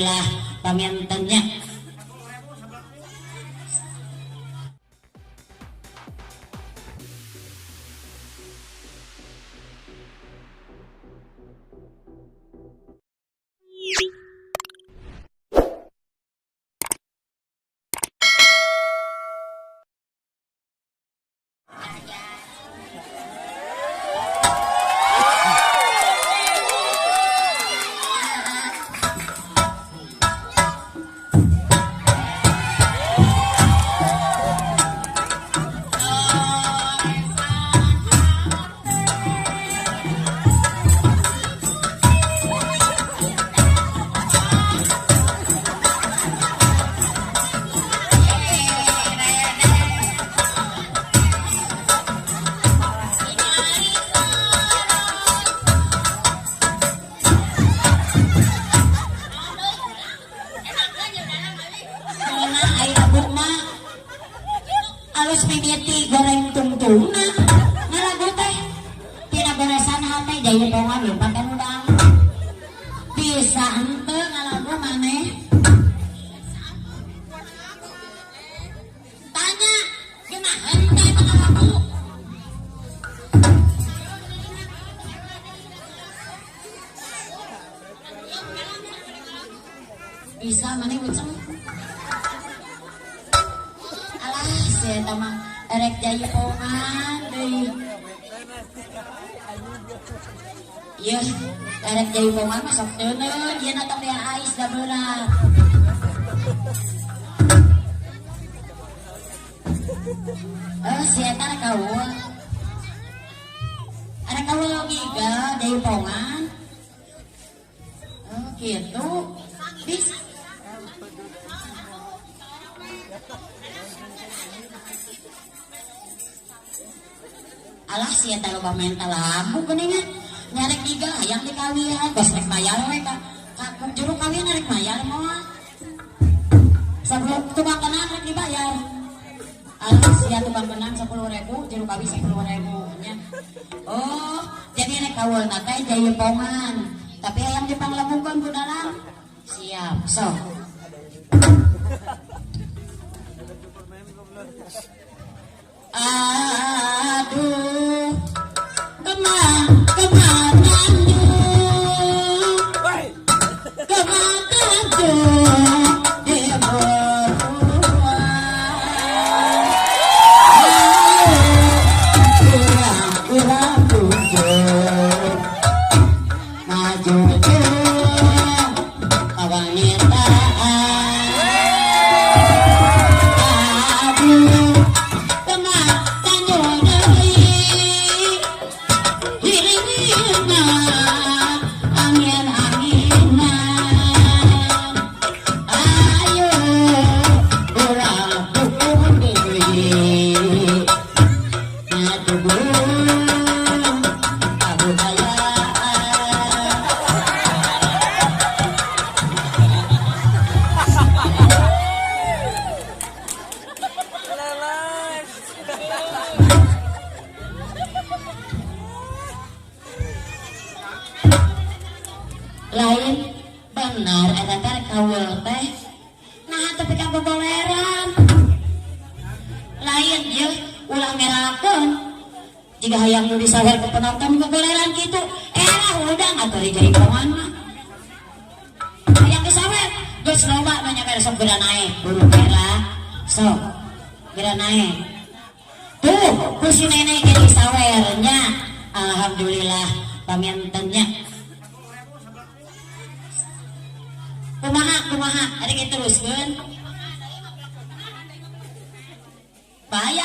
Alhamdulillah panginten nya. Alus mimiti goreng tungtungna ngalagu teh tina goresan hate jaipongan lompat ka udang bisa henteu ngalagu maneh tanya geunah henteu ngalagu bisa maneh uceng. Alah si eta mah erek jaipongan deui. Yeuh, erek jaipongan mah sok teuneun ieu na tong dea ais da berat. Eh si eta rek kaul. Arek kaul ngigal jaipongan. Oh gitu. Bisa. Alah si eta loba menta lagu geuningan nyarek giga hayang dikawian bos rek mayar we ka ka juru kawin rek mayar moal sebelum tukang kenang rek dibayar. Alah sia tukang kenang 10.000 juru kawin 10.000 nya. Oh jadi rek kawulna teh jaipongan tapi hayang dipanglemungkeun ku dalang siap sok. Aduh kemana lain benar eta teh kawul teh nah tapi ka boboleran lain ieu ulah ngerakeun jika hayang nu disawer ku penonton boboleran kitu era udang atuh di jaipongan mah hayang disawer geus loba nu nyawer sok geura naek buru era sok geura naek tuh ku si nenek ge disawer nya alhamdulillah paminten nya. Kumaha kumaha ari diteruskeun. Bahaya.